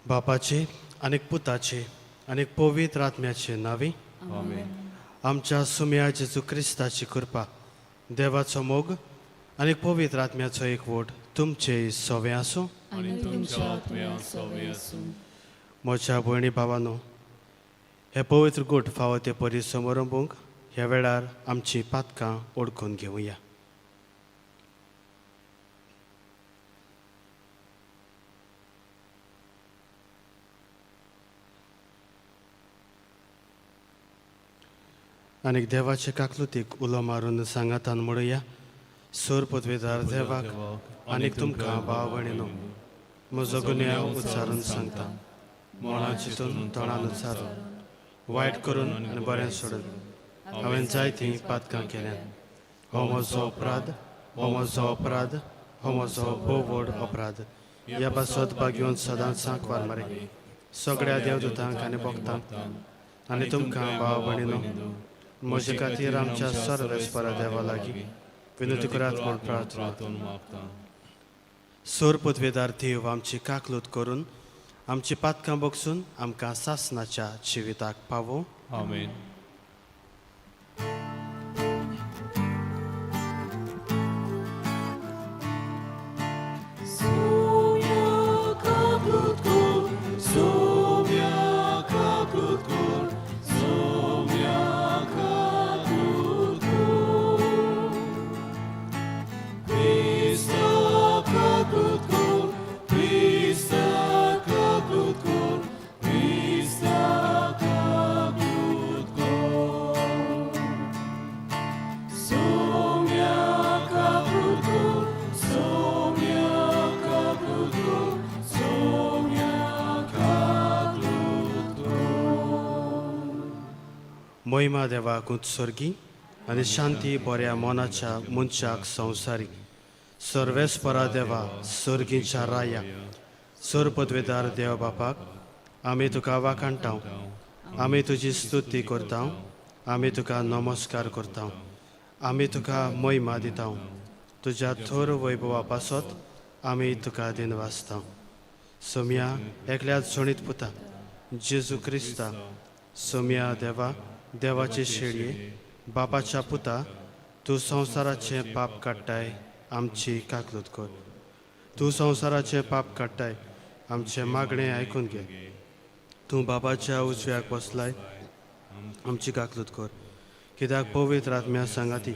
बापाचे आनी पुताचे आनी पवित्र आत्म्याचे नांवी. आमेन. आमच्या सुम्या जेजू क्रिस्ताची कृपा, देवाचो मोग आनी पवित्र आत्म्याचो एकवट तुमचे सवे आसूं. आनी तुमच्या आत्म्या सवे आसूं. म्हज्या भयणी भावानो, हे पवित्र गूट फावो ते परी समारंभूंक ह्या वेळार आमची पातकां ओळखून घेवया. आनी देवाचे काकलुतीक उलो मारून सांगातान म्हणुया. सोर पदवेदार देवाक आनीक तुमकां भाव भयणीनो, म्हजो गुन्यांव उच्चारून सांगता. मना चिंतून, तोंडान उच्चारून, वायट करून आनी बरें सोडून हांवें जायतीं पातकां केल्यात. हो म्हजो अपराध, हो म्हजो अपराध, हो म्हजो भोव व्हड अपराध. ह्या पासत भाग्योन सदांच सांकवार मारे, सगळ्या देवदूतांक आनी भक्तांक आनी तुमकां भाव भयणीनो, म्हजे खातीर आमच्या सर्वेस्परा देवा लागीं विनंती करात म्हूण प्रार्थना. प्रार्थना मागता. सोर पदवेदार देव आमची काकलूत करून आमची पातकां बगसून आमकां सासनाच्या जिविताक पावो. आमेन. मोहिमा देवाक उत्सर्गी आनी शांती बऱ्या मनाच्या मनशाक संवसारी. सर्वेस्परा देवा, सर्गीच्या राया, सर पदवेदार देव बापाक आमी तुका वाखाणटा, आमी तुजी स्तुती करता, आमी तुका नमस्कार करता, आमी तुका मोहिमा दिता. तुज्या थोर वैभवा पासत आमी तुका दिनवासता. सोम्या एकल्या सोणीत पुता जेजू क्रिस्ता, सोम्या देवा, देवाचे शेळये, बापाच्या पुता, तूं संवसाराचें पाप काडटाय, आमची काकलूत कर. तूं संवसाराचें पाप काडटाय, आमचें मागणें आयकून घे. तूं बाबाच्या उजव्याक बसलाय, आमची काकलूत कर. कित्याक पवित्र आत्म्या सांगाती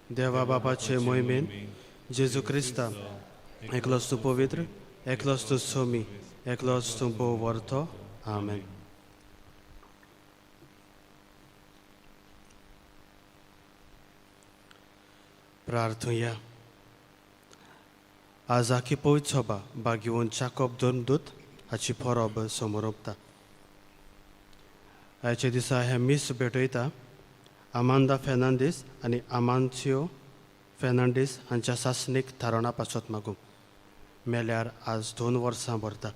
देवा बापाचे मोहिमेन जेजू क्रिस्ता, एकलोच तूं पवित्र, एकलोच तूं सोमी, एकलोच तूं भोव वर्थो. आमेन. प्रार्थुया. आज आखी पवित्र सभा बागेवन चाकोब धर्मदूत हाची परब समोरपता. आयच्या दिसा हें मीस भेटयता आमांदा फेर्नांदीस आनी आमांसियो फेर्नांडीस हांच्या सासणीक थारावणा पासत मागूंक. मेल्यार आज 2 वर्सां भरता.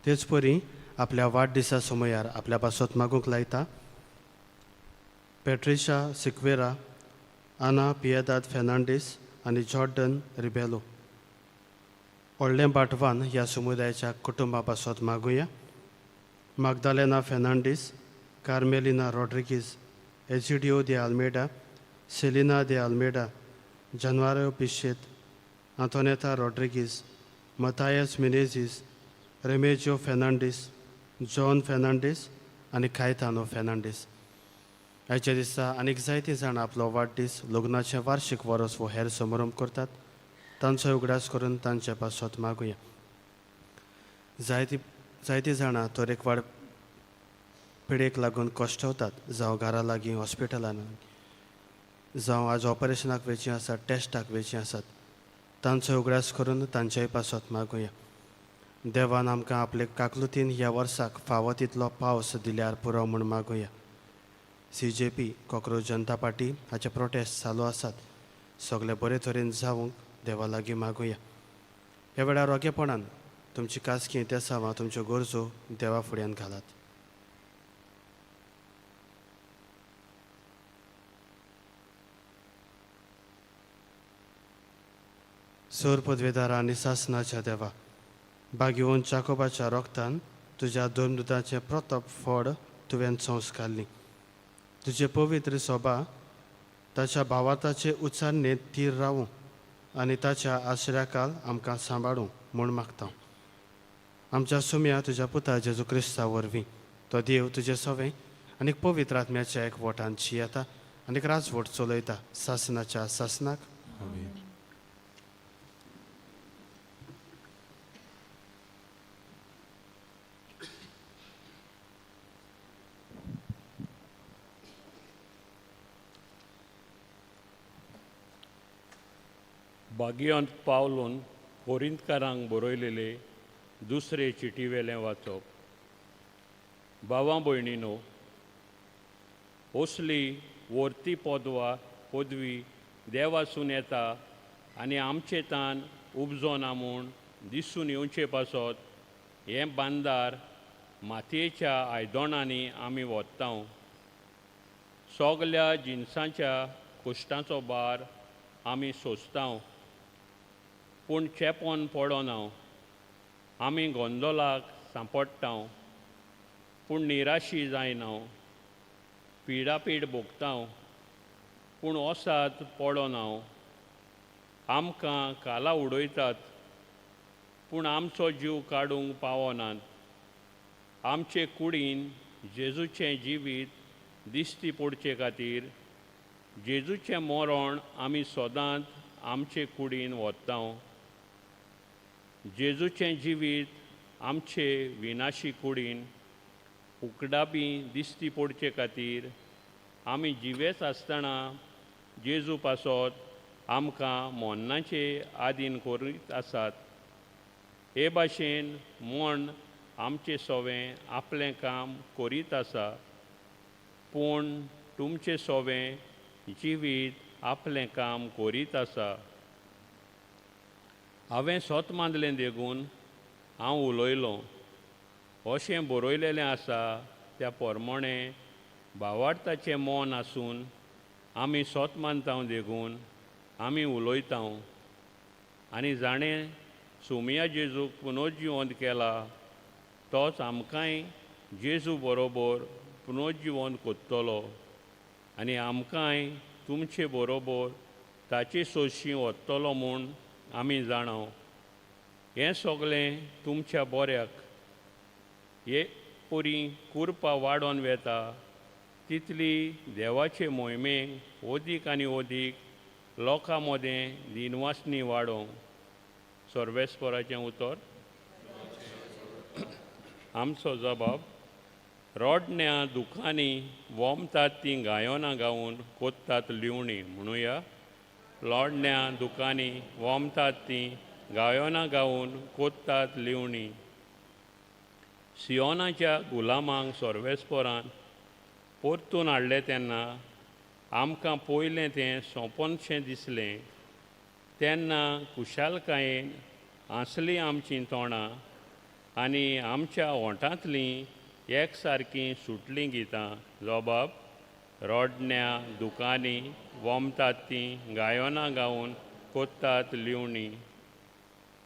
तेच परी आपल्या वाडदिसा समयार आपल्या पासत मागूंक लायता पेट्रिशा सिक्वेरा, आना पियेदाद फेर्नांडीस आनी जॉर्डन रिबेलो. व्हडलें बाटवान ह्या समुदायाच्या कुटुंबा पासत मागुया. मागदालेना फेर्नांडीस, कार्मेलिना रॉड्रिगीज, एजिडियो दे आल्मेडा, सेलिना दे आल्मेडा, जनवारो पिशेत, आंतोनेता रॉड्रिगीज, मतायस मिनेझीस, रेमेजो फेर्नांडीस, जॉन फेर्नांडीस आनी कायतानो फेर्नांडीस. आयच्या दिसा आनीक जायतीं जाणां आपलो वाडदीस, लग्नाचें वार्शीक वरस वो हेर समारंभ करतात. तांचो उगडास करून तांचे पासत मागुया. जायतीं जायतीं जाणां तरेकवार पिडेक लागून कश्टवतात, जावं घरा लागीं हॉस्पिटलान, जावं आज ऑपरेशनाक वेचीं आसात, टेस्टाक वेचीं आसात. तांचो उगडास करून तांचेय पासत मागुया. देवान आमकां आपले काकलुतीन ह्या वर्साक फावो तितलो पावस दिल्यार पुरो म्हूण मागुया. CJP cockroach जनता पार्टी हाचे प्रोटेस्ट चालू आसात. सगळे बरे तरेन जावंक देवा लागीं मागुया. ह्या वेळार रोगेपणान तुमची खासगी तेसांवां, तुमच्यो गरजो देवा फुड्यान घालात. सोर पदवेदारा आनी सासनाच्या देवा, बागेवन जाकोबाच्या रोगतान तुज्या धर्मदुताचें प्रताप फड तुवें संस्कारली. तुजे पवित्र सोबा ताच्या भावार्थाचे उच्चारणेंत थीर रावूं आनी ताच्या आश्र्याकाल आमकां सांबाळूं म्हूण मागता. आमच्या सुम्या तुज्या पुता जेजू क्रिस्ता वरवीं तो देव तुजे सवें आनी पवित्र आत्म्याच्या एकवटान येता आनी राजवट चलयता सासनाच्या सासनाक. आमेन. बागियांत पावलून कोरिंतकारांक बरयलेले दुसरे चिटीवेलें वाचप. भावां भयणीनो, असली वर्ती पदवा पदवी देवासून येता आनी आमचे तान उपजोना म्हूण दिसून येवचे पासत हें बांदार मातयेच्या आयदोणांनी आमी वत्तांव. सगल्या जिनसांच्या कश्टांचो भार आमी सोंसतांव, पूण चेपोन पडना. आमी गोंदोलाक सांपडटांव, पूण निराशी जायना. पिडापीड भोगतांव, पूण ओसाद पडना. आमकां काला उडयतात, पूण आमचो जीव काडूंक पावनात. आमचे कुडीन जेजूचें जिवीत दिश्टी पडचे खातीर जेजूचें मरण आमी सदांच आमचे कुडीन व्हरतांव. जेजूचें जिवीत आमचे विनाशी कुडीन उकडाबी दिश्टी पडचे खातीर आमी जिवेच आसतना जेजू पासत आमकां मरणाचे आदीन करीत आसात. हे भाशेन मर्ण आमचें सोवें आपलें काम करीत आसा, पूण तुमचें सोवें जिवीत आपलें काम करीत आसा. हांवें सोत मानलें देखून हांव उलयलों. अशें बरयलेलें आसा त्या प्रमाणें भावार्थाचें मन आसून आमी सोत मानतांव देखून आमी उलयतांव. आनी जाणें सोमया जेजूक पुनर्जिवंत केला तोच आमकांय जेजू बरोबर पुनर्जिवंत कोत्तलो आनी आमकांय तुमचे बरोबर ताचे सोशी वतलो म्हूण आमी जाणाव. हें सगळें तुमच्या बऱ्याक. हे परी कुरपा वाडोवन वेता तितली देवाचे मोहिमेक ओदीक आनी ओदीक लोकां मदें दिनवासनी वाडोवंक. सर्वेस्पराचें उतर. आमचो जबाब. रोडण्या दुखांनी वोमतात तीं गायोना गावन कोत्तात लिवणी म्हणुया. लोडण्या दुकांनी वोमतात तीं गायोना गावन कोत्तात लिवणी. सियोनाच्या गुलामांक सर्वेस्परान परतून हाडलें तेन्ना आमकां पयलें तें सोंपनशें दिसलें. तेन्ना खुशालकायेन हांसलीं आमचीं तोंडां आनी आमच्या ओंठांतलीं एकसारकीं सुटलीं गितां. जबाब. रोडण्या दुकांनी वोमतात तीं गायोना गावन कोत्तात लिवणी.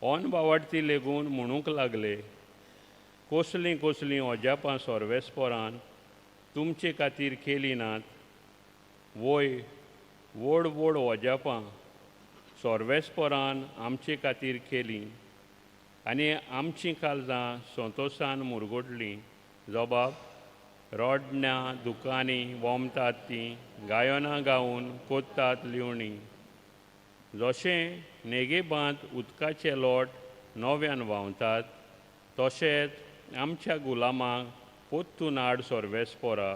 ऑन बावाडती लेगून म्हणूंक लागले, कसलीं कसलीं अजापां सर्वेस्परान तुमचे खातीर केलीं नात. वय व्हड व्हड अजापां सर्वेस्परान आमचे खातीर केलीं आनी आमचीं काळजां संतोशान मुरगटलीं. जबाब. रोडण्या दुकांनी वोमतात तीं गायोना गावन कोत्तात लिवणी. जशें नेगेबांत उदकाचे लोट नव्यान व्हांवतात तशेंच आमच्या गुलामांक पोत्तून हाड सर्वेस्परा.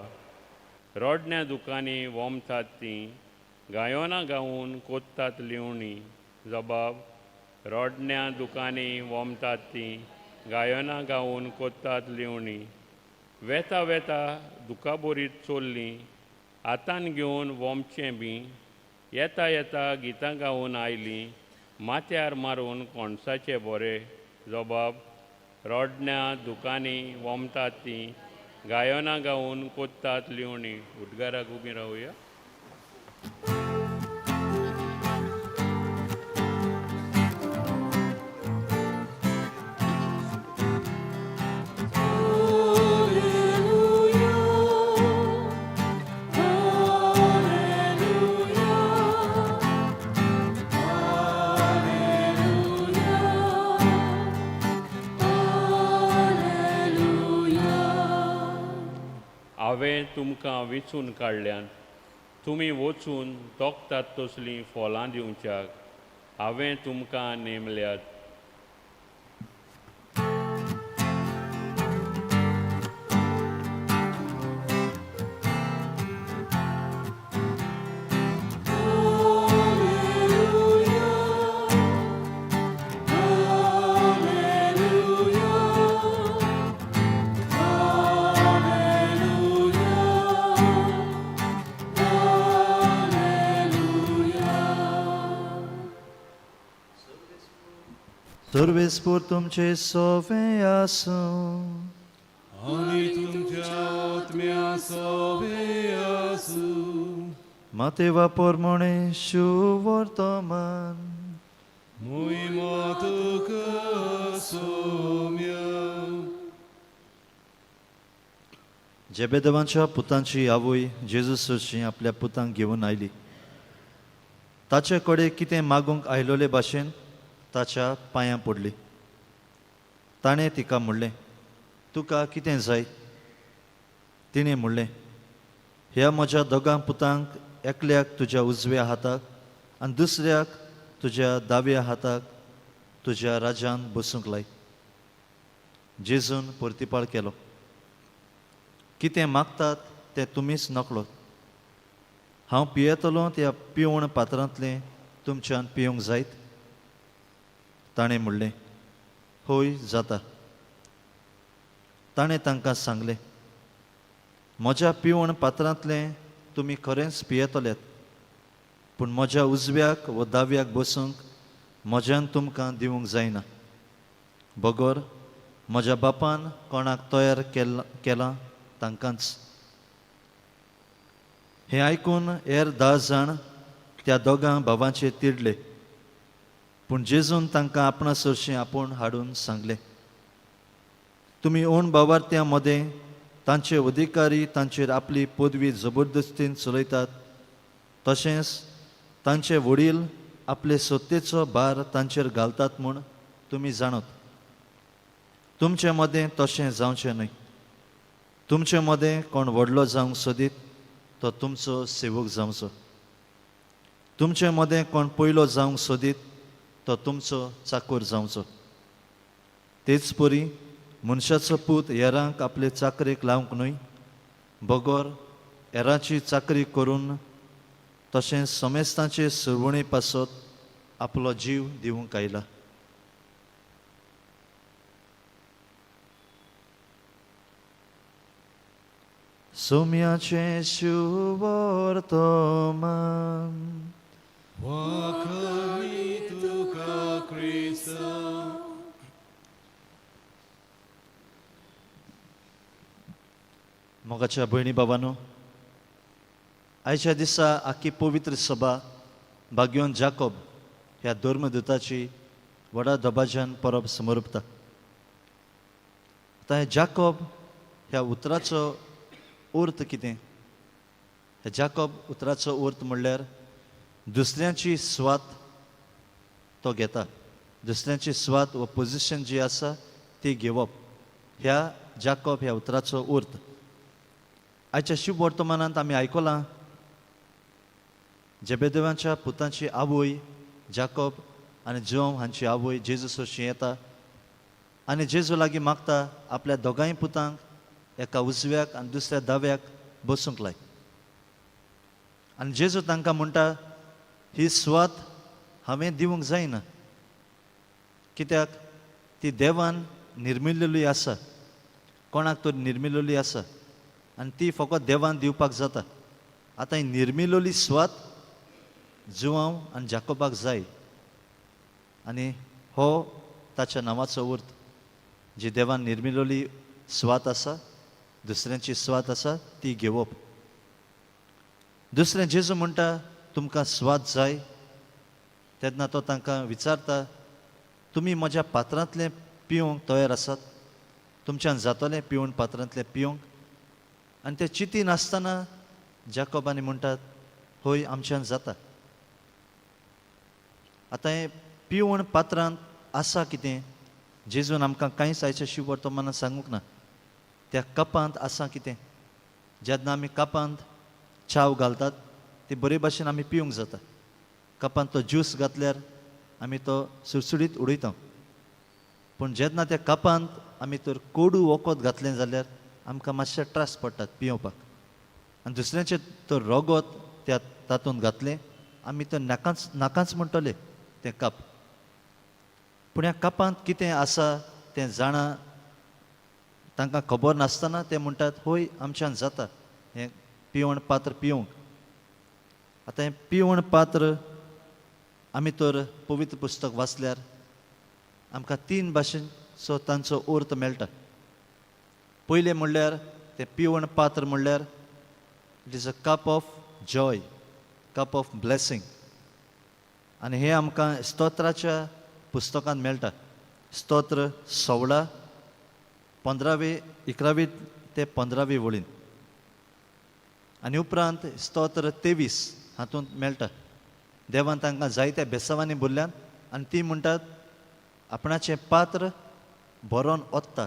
रोडण्या दुकांनी वोमतात तीं गायोना गावन कोत्तात लिवणी. जबाब. रोडण्या दुकांनी वोमतात तीं गायोना गावन कोत्तात लिवणी. वेता वेता दुकाबोरीत चोल्लीं हातान घेवन वोमचें बी येता येता गितां गावन आयलीं माथ्यार मारून कोणसाचे बोरे. जबाब. रोडण्या दुकांनी वोमतात तीं गायोना गावन कोत्तात लिवणी. उदगाराक उबीं रावया. हांवें तुमकां वेंचून काडल्यात, तुमी वचून तोखतात तसलीं फळां दिवच्याक हांवें तुमकां नेमल्यात। सर्वेस्पोर तुमचे सोवे आसूं। आनी तुमच्या आत्म्या सोवे आसूं। मातेवा पोरमोणे शुवर्तमान। मोहिमा तुका सोम्या। जेबेदेवांच्या पुतांची आवय जेजू सरशी आपल्या पुतांक घेवन आयली। ताचे कडेन कितें मागूंक आयलोले भाशेन ताच्या पांयां पडली। ताणें तिका म्हणलें, तुका कितें जाय? तिणें म्हणलें, ह्या म्हज्या दोगां पुतांक एकल्याक तुज्या उजव्या हाताक आनी दुसऱ्याक तुज्या दाव्या हाताक तुज्या राज्यान बसूंक लाय। जेजून परतिपाळ केलो, कितें मागतात तें तुमीच नकळो। हांव पियेतलो त्या पिवण पात्रांतलें तुमच्यान पिवंक जायत? ताणें म्हणलें, हय जाता। ताणें तांकां सांगलें, म्हज्या पिवण पात्रांतलें तुमी खरेंच पियेतलेत, पूण म्हज्या उजव्याक वा दाव्याक बसूंक म्हज्यान तुमकां दिवंक जायना, बगर म्हज्या बापान कोणाक तयार केलां तांकांच। हें आयकून हेर 10 जाण त्या दोगां भावांचेर तिडले, पूण जेजून तांकां आपणा सरशीं आपोवन हाडून सांगलें, तुमी ओण भावार्त्यां मदें तांचे अधिकारी तांचेर आपली पदवी जबरदस्तीन चलयतात, तशेंच तांचे वडील आपले सत्तेचो भार तांचेर घालतात म्हूण तुमी जाणत। तुमचे मदें तशें जावचें न्हय। तुमचे मदें कोण व्हडलो जावंक सोदीत तो तुमचो सेवक जावचो। तुमचे मदें कोण पयलो जावंक सोदीत तो तुमचो चाकोर जावचो। तेच परी मनशाचो पूत हेरांक आपले चाकरेक लावंक न्हय, बगर हेरांची चाकरी करून तशेंच समेस्तांचे सुरवणे पासत आपलो जीव दिवंक आयला। सोम्याचें शुवर्तमान। वाखाणी तुका क्रिस्ता। मोगाच्या भयणी बाबानो, आयच्या दिसा आखी पवित्र सभा भाग्योन जाकोब ह्या धर्मदूताची व्हडा दबाज्यान परब समर्पता। आतां हे जाकोब ह्या उतराचो अर्थ कितें? ह्या जाकोब उतराचो अर्थ म्हणल्यार दुसऱ्यांची स्वात तो घेता, दुसऱ्यांची स्वात वा पोजिशन जी आसा ती घेवप, ह्या जाकोब ह्या उतराचो अर्थ। आयच्या शुभ वर्तमानांत आमी आयकलां, जेबेदेवांच्या पुतांची आवय जाकोब आनी जोंव हांची आवय जेजू सरशी येता आनी जेजू लागीं मागता आपल्या दोगांय पुतांक एका उजव्याक आनी दुसऱ्या दाव्याक बसूंक लाय। आनी जेजू तांकां म्हणटा, ही स्वात हांवें दिवंक जायना, कित्याक ती देवान निर्मिल्ली आसा, कोणाक तर निर्मिल्ली आसा आनी ती फकत देवान दिवपाक जाता। आतां ही निर्मिल्ली स्वात जुवांव आनी जाकोबाक जाय, आनी हो ताच्या नांवाचो अर्थ, जी देवान निर्मिल्ली स्वात आसा, दुसऱ्यांची स्वात आसा ती घेवप। दुसरें जेजू म्हणटा, तुमकां स्वात जाय? तेन्ना तो तांकां विचारता, तुमी म्हज्या पात्रांतलें पिवंक तयार आसात? तुमच्यान जातलें पिवन पात्रांतलें पिवंक? आनी ते चिंती नासतना जाकोबांनी म्हणटात, हय आमच्यान जाता। आतां हें पिवण पात्रांत आसा कितें? जेजून आमकां कांयच आयच्या शिव वर्तमानात सांगूंक ना। त्या कपांत आसा कितें? जेन्ना आमी कपांत च्याव घालतात ती बरे भाशेन आमी पिवंक जाता. कपांत तो ज्यूस घातल्यार आमी तो सुडसुडीत उडयता. पूण जेन्ना त्या कपांत आमी तर कोडू वखद घातलें जाल्यार आमकां मातशे त्रास पडटात पियोवपाक. आनी दुसऱ्याचें तर रगत त्या तातूंत घातलें आमी तर नाकाच नाकाच म्हणटले तें कप. पूण ह्या कपांत कितें आसा तें जाणा तांकां खबर नासतना ते म्हणटात होय आमच्यान जाता हें पिवण पात्र पिवंक. आतां हें पिवण पात्र आमी तर पवित्र पुस्तक वाचल्यार आमकां तीन भाशेचो तांचो अर्थ मेळटा. पयलें म्हणल्यार तें पिवण पात्र म्हणल्यार it is a cup of joy, cup of blessing. आनी हें आमकां स्तोत्राच्या पुस्तकांत मेळटा. स्तोत्र 16 15वी 11वी ते 15वी वळीन. आनी उपरांत स्तोत्र 23 हातूंत मेळटा. देवान तांकां जायत्या बेसावांनी बोल्ल्यान आनी ती म्हणटात आपणाचें पात्र भरोन ओत्ता.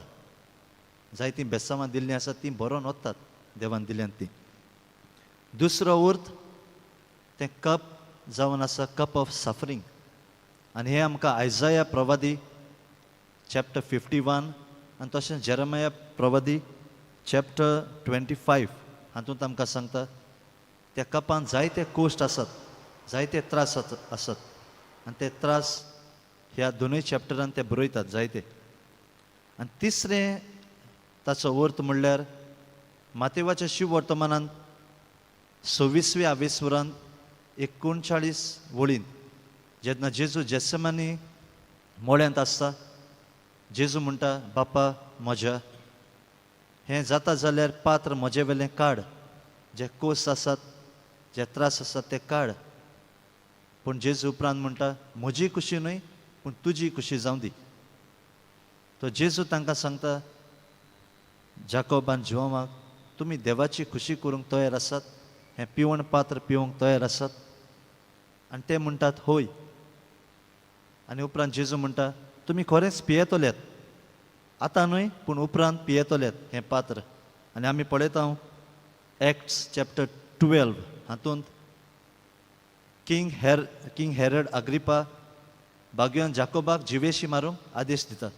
जायतीं बेसावां दिल्लीं आसात तीं भरोन ओत्तात देवान दिल्यान तीं. दुसरो अर्थ तें कप जावन आसा कप ऑफ सफरींग. आनी हें आमकां आयजाया प्रवादी चॅप्टर 51 आनी तशेंच जेरमाया प्रवादी चॅप्टर 25 हातूंत आमकां सांगता त्या कपान जायते कोश्ट आसात, जायते त्रास आसात आनी ते त्रास ह्या दोनूय चॅप्टरान ते बरयतात जायते. आनी तिसरें ताचो अर्थ म्हणल्यार मातेवाच्या शिववर्तमानांत 26व्या आवेस्वरांत 39 वळींत जेन्ना जेजू जेसमानी मोळ्यांत आसता जेजू म्हणटा बापा म्हज्या हें जाता जाल्यार पात्र म्हजे वेलें काड, जे कोस आसात जे त्रास आसात ते काड. पूण जेजू उपरांत म्हणटा म्हजी खुशी न्हय पूण तुजी खुशी जावं दी. तो जेजू तांकां सांगता जाकोब आनी जुवांवाक तुमी देवाची खुशी करूंक तयार आसात, हें पिवण पात्र पिवंक तयार आसात. आनी ते म्हणटात होय. आनी उपरांत जेजू म्हणटा तुमी खरेंच पियेतल्यात, आतां न्हय पूण उपरांत पियेतल्यात हें पात्र. आनी आमी पळयता एक्ट्स चॅप्टर 12 हातूंत किंग हेरड अग्रिपा बागयोन जाकोबाक जिवेशी मारूंक आदेश दिता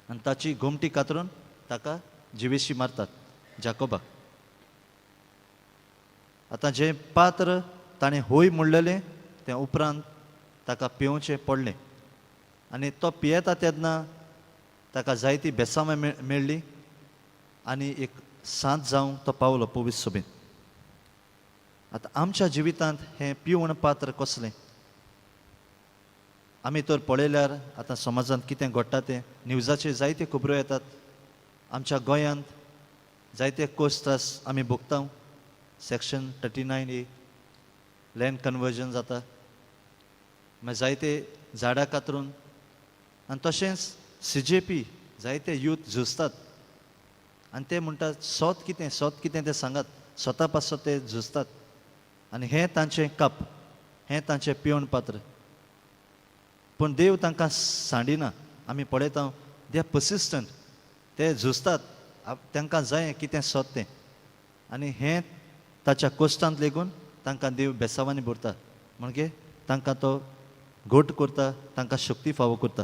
आनी ताची गोमटी कातरून ताका जिवेशी मारतात जाकोबाक. आतां जें पात्र ताणें होय म्हणलेलें तें उपरांत ताका पिवचें पडलें. आनी तो पियेता तेन्ना ताका जायती बेसांवां मेळ्ळी आनी एक सांत जावंक तो पावलो पवित्र सोबीन. आतां आमच्या जिवितांत हें पिवण पात्र कसलें आमी तर पळयल्यार आतां समाजांत कितें घडटा तें न्यूजाचेर जायत्यो खबरो येतात. आमच्या गोंयांत जायते कोस त्रास आमी भोगता. सेक्शन 39A land conversion जाता, मागीर जायते झाडां कातरून आनी तशेंच CJP जायते यूथ झुजतात आनी ते म्हणटात सोत कितें सोत कितें तें सांगात, स्वता पासत ते झुजतात. आनी हें तांचें कप, हें तांचें पिवण पात्र. पूण देव तांकां सांडिना. आमी पळयता they are persistent, ते झुजतात, तांकां जाय कितें सोद तें. आनी हें ताच्या कोश्टांत लेगून तांकां देव बेसावांनी भरता, म्हणजे तांकां तो घट करता, तांकां शक्ती फावो करता.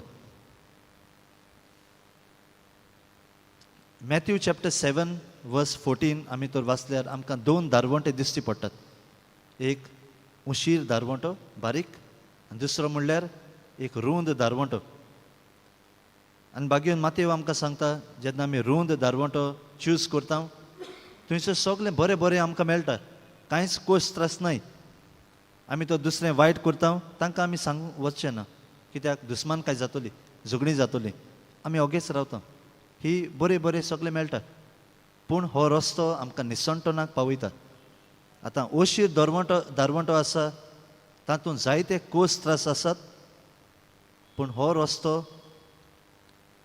मॅथ्यू चॅप्टर 7 वर्स 14 आमी तर वाचल्यार आमकां दोन दारवंटे दिश्टी पडटात. एक उशीर दारवंटो बारीक आनी दुसरो म्हणल्यार एक रूंद दारवंटो. आनी बागेवन मातेव आमकां सांगता जेन्ना आमी रूंद दारवंटो चूज करता थंयसर सगळें बरें बरें आमकां मेळटा, कांयच कोश त्रास न्हय. आमी तो दुसरें वायट करता तांकां आमी सांगूंक वचचें ना, कित्याक दुस्मान काय जातली, झगडीं जातली, आमी ओगेच रावता. ही बरें बरें सगळें मेळटा, पूण हो रस्तो आमकां निसणटणाक पावयता. आतां ओशीर दारवंटो आसा तातूंत जायते कोस त्रास आसात, पूण हो रस्तो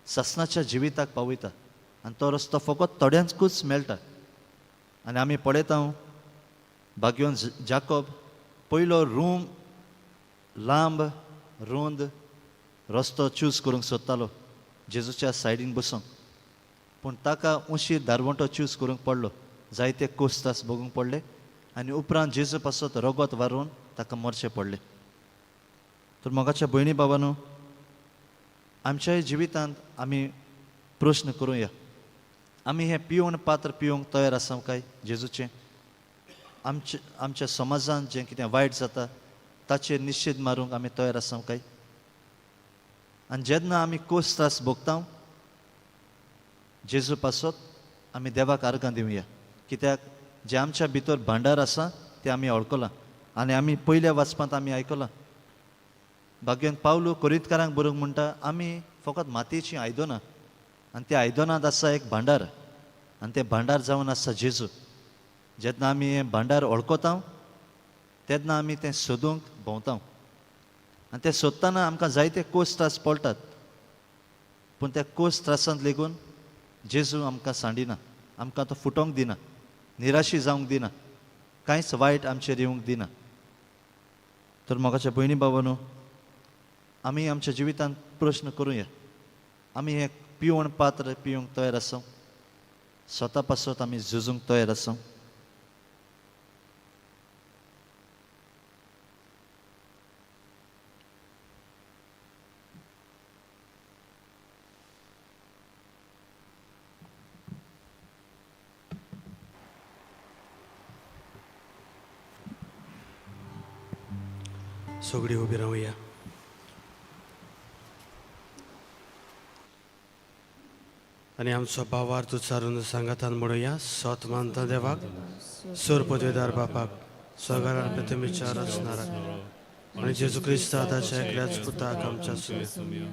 सासणाच्या जिविताक पावयता आनी तो रस्तो फकत थोड्यांकूच मेळटा. आनी आमी पळयता बागयोन जाकोब पयलो रूम लांब रूंद रस्तो चूज करूंक सोदतालो जेजूच्या सायडीन बसूंक, पूण ताका उशीर दारवंटो चूज करूंक पडलो. जायते कोस त्रास भोगूंक पडले आनी उपरांत जेजू पासत रगत वारोवन ताका मरचें पडलें. तर मोगाच्या भयणी बाबांनो, आमच्याय जिवितांत आमी प्रश्न करुया, आमी हें पिवण पात्र पिवंक तयार आसा काय जेजूचें? आमच्या समाजांत जें कितें वायट जाता ताचेर निशेध मारूंक आमी तयार आसा काय? आनी जेन्ना आमी कोस त्रास भोगता जेजू पासत आमी देवाक आर्गां दिवया, कित्याक जें आमच्या भितर भांडार आसा तें आमी वळखलां आनी आमी पयल्या वाचपांत आमी आयकलां. भाग्यान पावलू कोरिंतकारांक बरोवंक म्हणटा, आमी फकत मातयेचीं आयदनां आनी त्या आयदनांत आसा एक भांडार आनी तें भांडार जावन आसा जेजू. जेन्ना आमी हें भांडार वळखता तेन्ना आमी तें सोदूंक भोंवता आनी तें सोदतना आमकां जायते कोस त्रास पडटात, पूण त्या कोस त्रासांत लेगून जेजू आमकां सांडिना, आमकां तो फुटोवंक दिना, निराशी जावंक दिना, कांयच वायट आमचेर येवंक दिना. तर मोगाच्या भयणी बाबांनो, आमी आमच्या जिवितांत प्रश्न करुया, आमी हें पिवण पात्र पिवंक तयार आसा? स्वता पासत आमी झुजूंक तयार आसा? सगळी उबी रावया. आनी आमचो भावार्थ उच्चारून सांगातान म्हणुया, सत मानता देवाक, सोर पदवेदार बापाक, सगळ्या प्रतिमेच्या रचणाराक आनी जेजू क्रिस्ता ताच्या एकल्याच पुताक आमच्या सुम्या,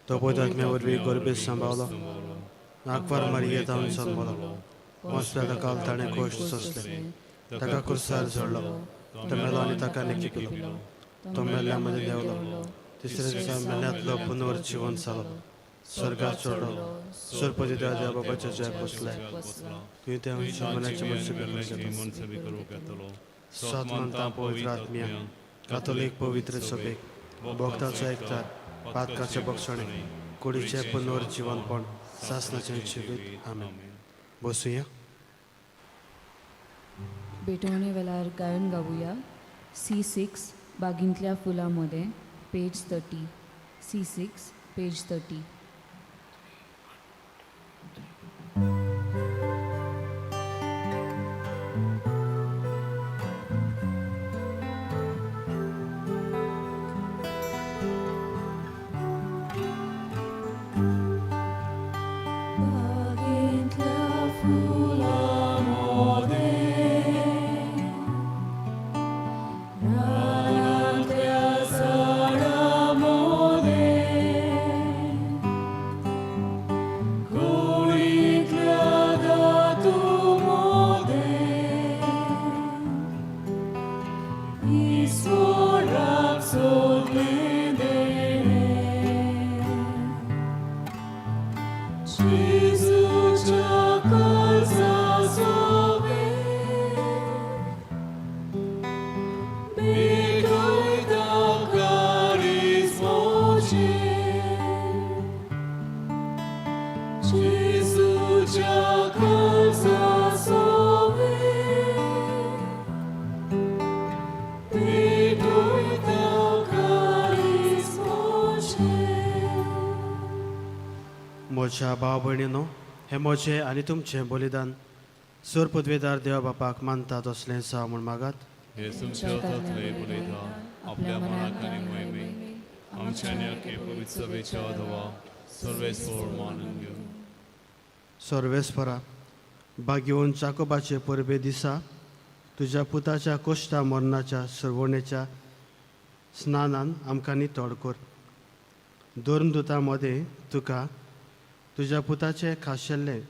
तो पवित्र वरवीं गोरबेत सांबावलो, नागवार मारयेत आमी जल्मलो, मोसल्या काल ताणें कोश्ट सोंसले, ताका कुर्सार झडलो, तो मेलो आनी ताका निकिपिलो, तो मेल्ल्या मदें देंवलो, तिसऱ्या दिसा मेल्यांतलो पुनर्जिवन जालो, स्वर्गात चडलो, सोरपती देवा बाबाच्या जयाक बसले, तुवें ते आमच्या मनाचे मनसबी करूंक येतलो. सत मानता पवित्र आत्म्या, कातोलीक पवित्र सभेक, भक्ताचो एकचार, पातकाचें बक्षणें, कुडीचें पुनर्जिवनपण, सासनाचें जिवीत. आमेन. बसुया. भेटवणे वेळार गायन गावुया. C6 बागींतल्या फुलां मदें, पेज 30. C6 page 30. बागेंतल्या फुलां मदें, रानांतल्या झाडां मदें, कुडींतल्या धातू मदें, ईश्वराक सोदलें देणें. जेजूच्या काळजा सोबे भेटयता काळीज म्हजें. जेजूच्या काळजा सोबे भेटयता काळीज म्हजें. म्हज्या भाव भयणीनो, हें म्हजें आनी तुमचें बलिदान सोर पदवेदार देवा बापाक मानता तसलें जावं म्हूण मागात. हे तुमच्या हातांतले बलयता आपल्या मनाक आनी मोहिमेक आमच्या आनी अख्खे पवित्र सभेच्या अधवा सर्वेस्पर मानून घेवन. सर्वेस्परा, भाग्यवंत जाकोबाचे परबे दिसा तुज्या पुताच्या कोश्टा मरणाच्या सरवणेच्या स्नानान आमकां नितळ कर. धर्मदुतां मदें तुका तुज्या पुताचें खाशेल्लें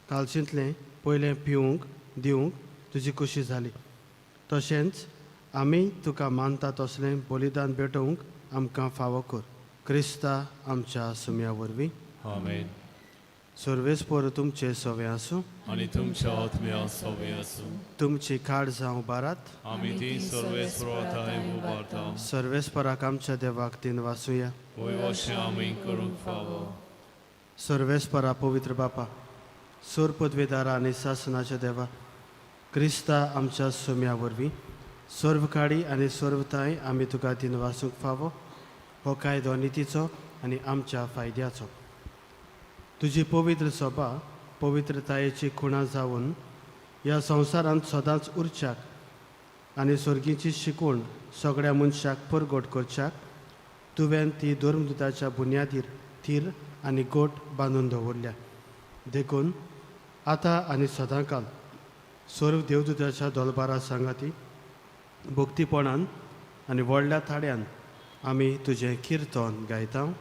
कालशींतलें पयलें पिवंक दिवंक तुजी खोशी जाली, तशेंच आमी तुका मानता तसलें बलिदान भेटोवंक आमकां फावो कर. क्रिस्ता आमच्या सुम्या वरवीं. आमेन. सर्वेस्पर तुमचें सवें आसूं आनी तुमच्या आत्म्या सवें आसूं. तुमची काड जावं बारात. आमी ती सर्वेस्पराथाय उबारता. सर्वेस्पराक आमच्या देवाक तीन वासुया. वय वशें आमी करूंक फावो. सर्वेस्परा पवित्र बापा, सोर पदवेदारा आनी सासनाच्या देवा, क्रिस्ता आमच्या सोम्या वरवीं सर्वकाळी आनी सर्वताय आमी तुका दिनवासूंक फावो. हो कायदो नितीचो आनी आमच्या फायद्याचो. तुजी पवित्र सभा पवित्रतायेची खुणा जावन ह्या संवसारांत सदांच उरच्याक आनी सर्गीची शिकवण सगळ्या मनशाक परगट करच्याक तुवें ती धर्मदुताच्या बुन्यादीर थीर आनी गोट बांदून दवरल्या. देखून आतां आनी सदांकाल सर्व देवदुताच्या दोलबारा सांगाती भक्तीपणान आनी व्हडल्या थाड्यान आमी तुजें किर्तन गायता.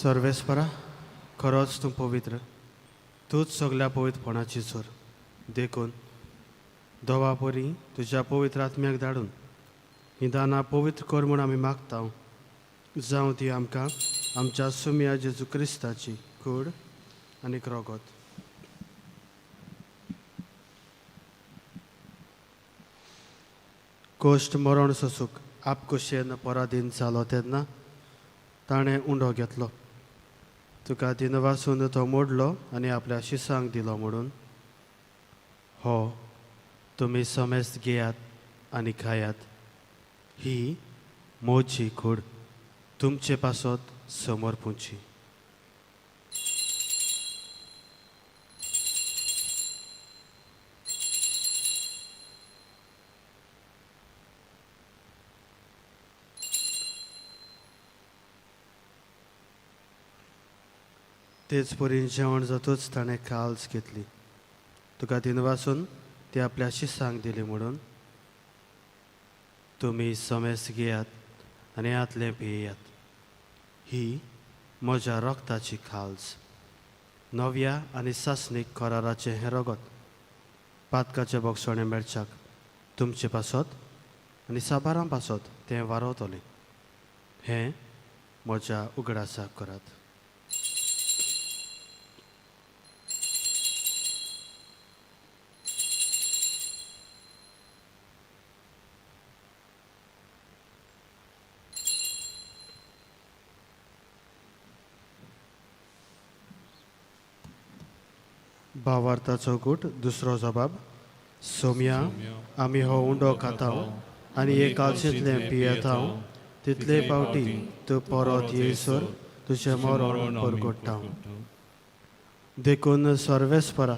सर्वेस्परा, खरोच तूं पवित्र, तूंच सगल्या पवित्रपणाची जोर. देखून दोवा परी तुज्या पवित्र आत्म्याक धाडून ही दानां पवित्र कर म्हूण आमी मागता. जावं ती आमकां आमच्या सुम्या जेजू क्रिस्ताची कूड आनी रगत. कोश्ट मरण सोसूक आपकुशेन पराधीन जालो तेन्ना ताणें उंडो घेतलो. तुका दिनवासून तो मोडलो आनी आपल्या शिसांक दिलो म्हणून, हो तुमी समेस्त घेयात आनी खायात, ही मोची कूड तुमचे पासत समर्पुची. तेच परीन जेवण जातूच ताणें काल्स घेतली. तुका दिनवासून ती आपल्या शिसांक दिली म्हणून, तुमी समेस्त घेयात आनी हातलें पियेयात, ही म्हज्या रगताची खाल्स, नव्या आनी सासणीक कराराचें हें रगत पातकाचें बोगसणें मेळच्याक तुमचे पासत आनी साबारां पासत तें वारवतलें. हें म्हज्या उगडासाक करात. भावार्थाचो गूट दुसरो जबाब. सोम्या, आमी हो उंडो खाता आनी हे कालशेंतलें पियेता तितले पावटी तूं परत येयसर तुजें मरण परगट्टा. देखून सर्वेस्परा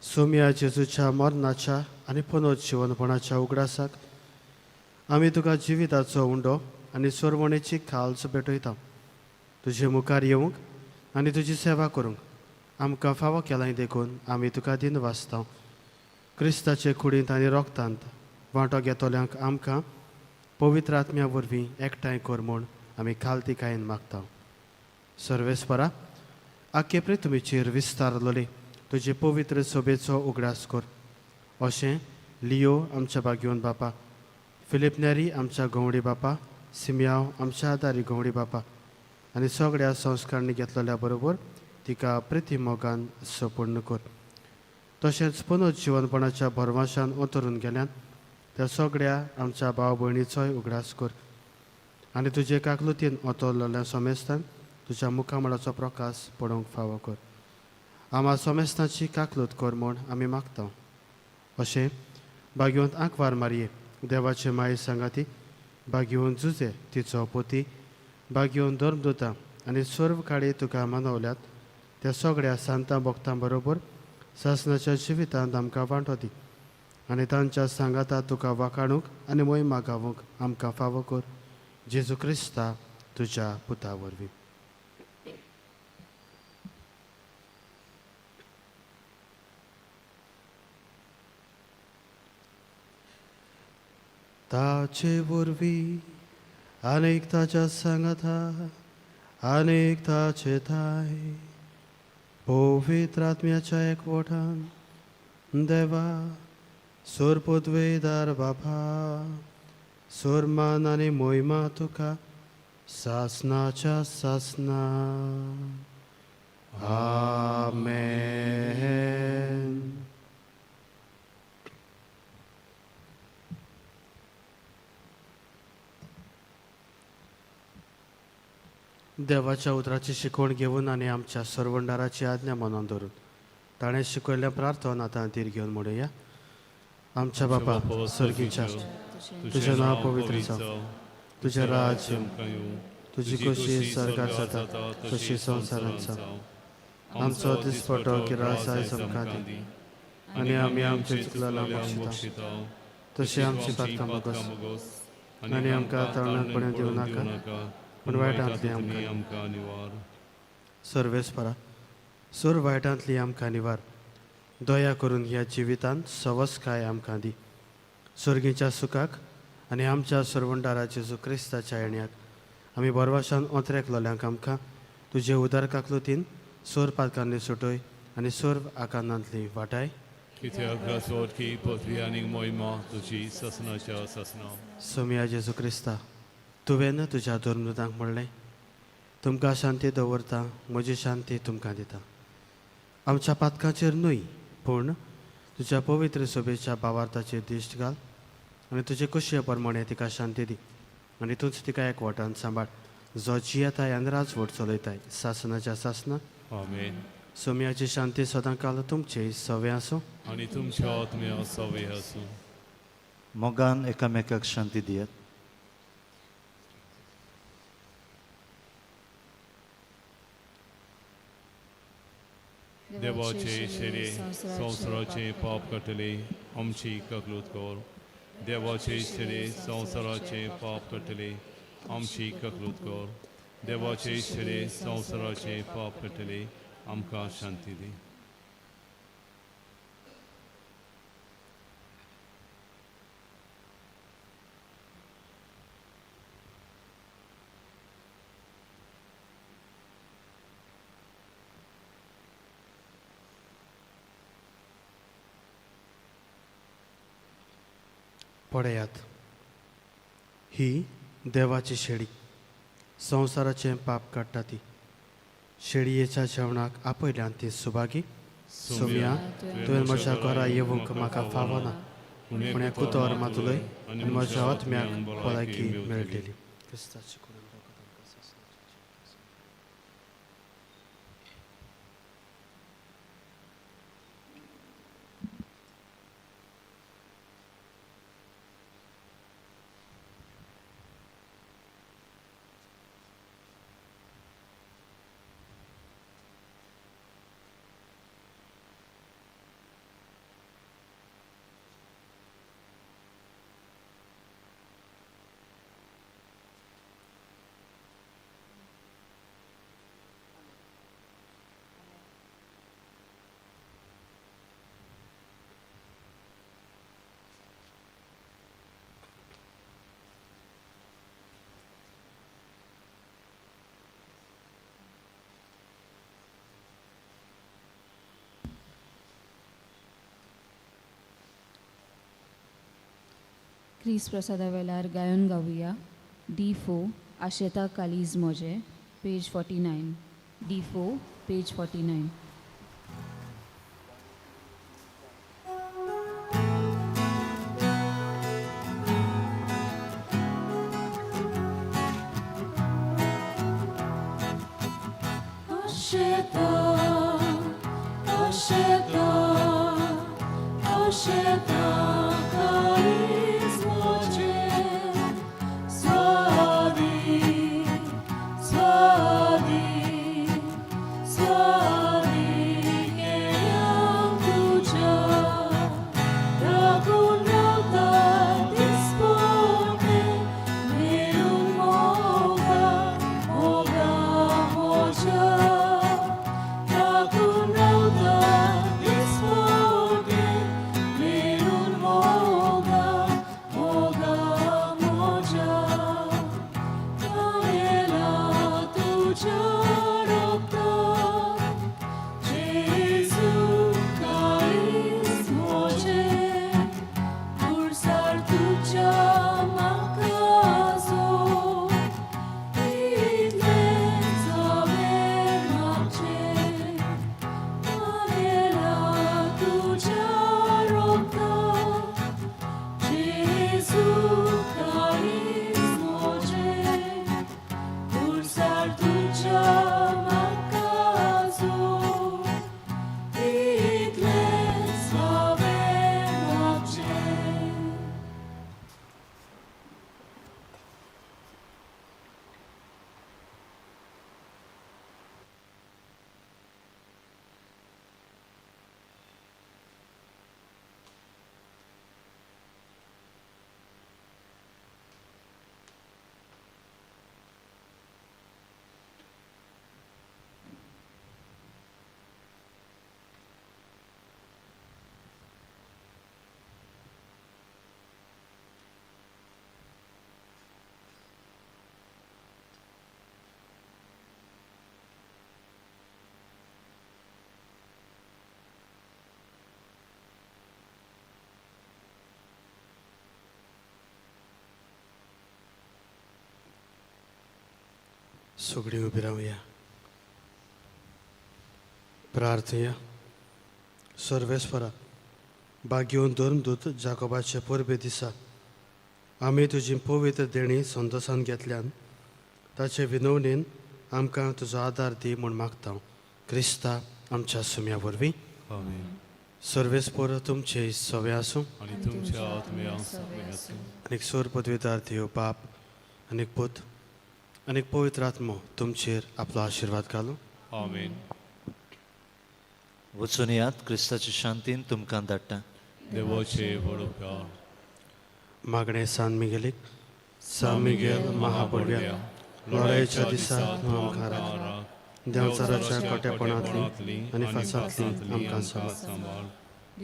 सोम्या जेजूच्या मरणाच्या आनी पुनर्जिवनपणाच्या उगडासाक आमी तुका जिविताचो उंडो आनी सोरवणेची खाल्स भेटयता. तुजे मुखार येवंक आनी तुजी सेवा करूंक आमकां फावो केलाय देखून आमी तुका दिनवासता. क्रिस्ताचे कुडींत आनी रोगतांत वांटो घेतल्यांक आमकां पवित्र आत्म्या वरवीं एकठांय कर म्हूण आमी खालतिकायेन मागता. सर्वेस्परा, आखे पृथ्वीचेर विस्तारलोले तुजे पवित्र सोबेचो उगडास कर. अशें लियो आमच्या बागेवन बापा, फिलीप नेरी आमच्या गंवडी बापा, सिमयाव आमच्या आदारी गंवडी बापा आनी सगळ्या संस्कारणी घेतलेल्या बरोबर तिका प्रिती मोगान सपूर्ण कर. तशेंच पुनर्जिवनपणाच्या भरवाशान अंतरून गेल्यान त्या सगळ्या आमच्या भाव भयणीचोय उगडास कर आनी तुजे काकलुतीन अंतरलेल्या समेस्तान तुज्या मुखामळाचो प्रकाश पडोवंक फावो कर. आमा समेस्तांची काकलूत कर म्हूण आमी मागता. अशें बागेवंत आंकवार मारये देवाचे माये सांगाती, बागेवन जुजे तिचो पोती, बागेवन धर्मदुतां आनी सर्व काळी तुका मानवल्यात त्या सगळ्या सांतां भक्तां बरोबर सासणाच्या जिवितांत आमकां वांटो दी आनी तांच्या सांगाता तुका वाखाणूंक आनी मोहिमा गावूंक आमकां फावो कर. जेजू क्रिस्ता तुज्या पुता वरवीं. ताचे वरवीं आनीक ताच्या सांगाता आनीक ताचे थाय पवित्र आत्म्याच्या एकवटान देवा सोरपदवेदार बाबा सोरमान आनी मोहिमा तुका सासनाच्या सासना. आमेन. देवाच्या उतराची शिकवण घेवन आनी आमच्या सरवंडाराची आज्ञा मनान धरून ताणें शिकयल्ल्या प्रार्थना आतां तीर घेवन म्हणुया. आमच्या बापा सर्गीच्या, तुजें नांव पवित्र जावं, तुजें राज्य येवं, तुजी खोशी स्वर्गार जाता तशी संवसारांत जावं. आमचो दिसपटो किरास आयज आमकां दी आनी आमी आमचे चुकलेल्या बक्षिता तशी आमची पातकां बोगस आनी आमकां ताळणांतपणे दिवं नाका पूण वायटांतली आमकां निवार. सर्वेस्परा सोर वायटांतली आमकां निवार. दया करून ह्या जिवितांत सवसकाय आमकां दी. सर्गीच्या सुखाक आनी आमच्या सरवंडारा जेजू क्रिस्ताच्या येण्याक आमी बरवाशान ओंतरेक लोल्यांक आमकां तुजे उदार काकलुतीन सोर पातकांनी सुटय आनी सोर आकांतांतली वाटाय. कित्याक राजवटकी पदवी आनी मोहिमा तुजी ससनाच्या ससना. सोमया जेजू क्रिस्ता, तुवें तुज्या धर्मदूतांक म्हणलें, तुमकां शांती दवरता, म्हजी शांती तुमकां दिता. आमच्या पातकांचेर न्हय पूण तुज्या पवित्र सभेच्या भावार्थाचेर दिश्ट घाल आनी तुजे कुशे प्रमाणे तिका शांती दी आनी तूंच तिका एकवटान सांबाळ, जो जियेताय आनी राजवट चलयताय सासनाच्या सासना. आमेन. सोमयाची शांती सदांकाल तुमचे सवे आसूं आनी तुमच्या आत्म्या सवे आसूं. मोगान एकामेकाक शांती दियात. देवाचे शेरे संवसाराचे पाप काडटले आमची ककलूत कर. देवाचे शेरे संवसाराचे पाप काडटले आमची ककलूत कर. देवाचे शेरे संवसाराचे पाप काडटले आमकां शांती दी. पळयात, ही देवाची शेळी संवसाराचें पाप काडटा ती. शेळयेच्या जेवणाक आपयल्यान ती सुभागी. सोम्या, तुवें म्हज्या घरा येवंक म्हाका फावना, पूण एक उतर मातुलय आनी म्हज्या आत्म्याक भलायकी मेळटली. क्रिस्ताचे कुडीन रगत आमकां सासणाचें. क्रिस प्रसादा वेळार गायन गावया. D4 आशेता कालीज मोजे, पेज 49. D4 page 49. आशेता आशेता आशेता काळीज म्हजें, स्वादी स्वादी स्वादी केल्या तुज्या, राखून रावता दिसपट्टें मेळून सगळीं उबी रावया. प्रार्थया. सर्वेस्परा, भाग्योवन धर्मदूत जाकोबाचे परबे दिसा आमी तुजी पवित्र देणी संतोसान घेतल्यान ताचे विनवणेन आमकां तुजो आदार दी म्हूण मागता, क्रिस्ता आमच्या सुम्या वरवीं. आमेन. सर्वेस्पर तुमचे सवे आसूं. आनी तुमच्या आत्म्या सवे आसूं. आनीक सोर पदवीदार देव बाप आनीक पूत आनीक पवित्र आत्मो तुमचेर आपलो आशिर्वाद घालूं. आमेन. वचून यात, क्रिस्ताचे शांतीन तुमकां धाडटा. देवाचे व्हड उपकार. मागणें सान मिगेलीक. सान मिगेल महाबळव्या, लढायेच्या दिसा तूं आमकां राख. देंवचाराच्या कोट्यापणांतली आनी फासांतली आमकां सांबाळ.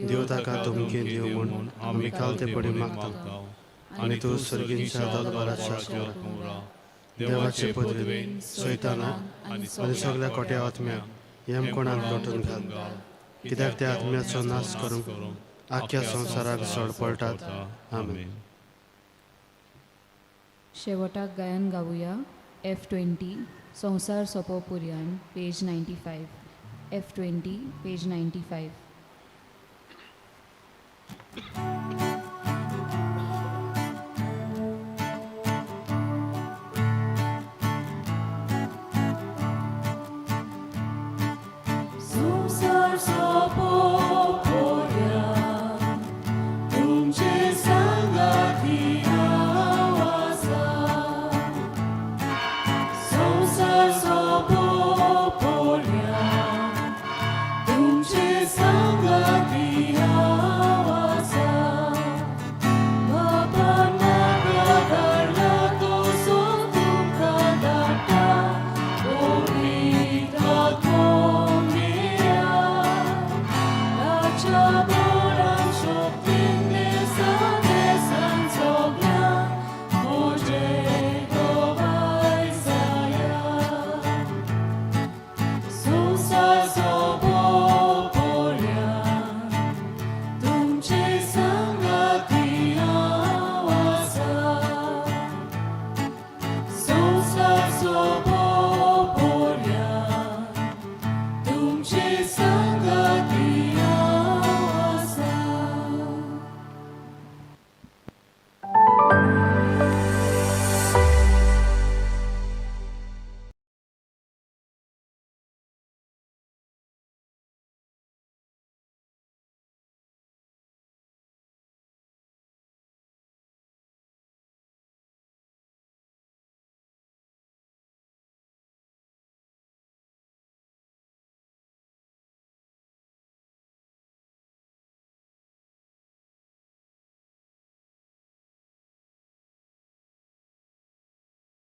देव ताका धमकी दिवं म्हूण आमी कालतेपणी मागता आनी तूं सर्गींच्या दरबाराच्या कुंवरा, देवाचे पदवेन सैतानाक आनी सगल्या कोट्या आत्म्याक येमकोणांत लोटून घाल, कित्याक त्या आत्म्याचो नाश करूंक आख्ख्या संवसाराक सड पडटात. आमेन. शेवटाक गायन गावया F 20, संवसार सोंपो पुरयान, पेज 95. F 20, page 95.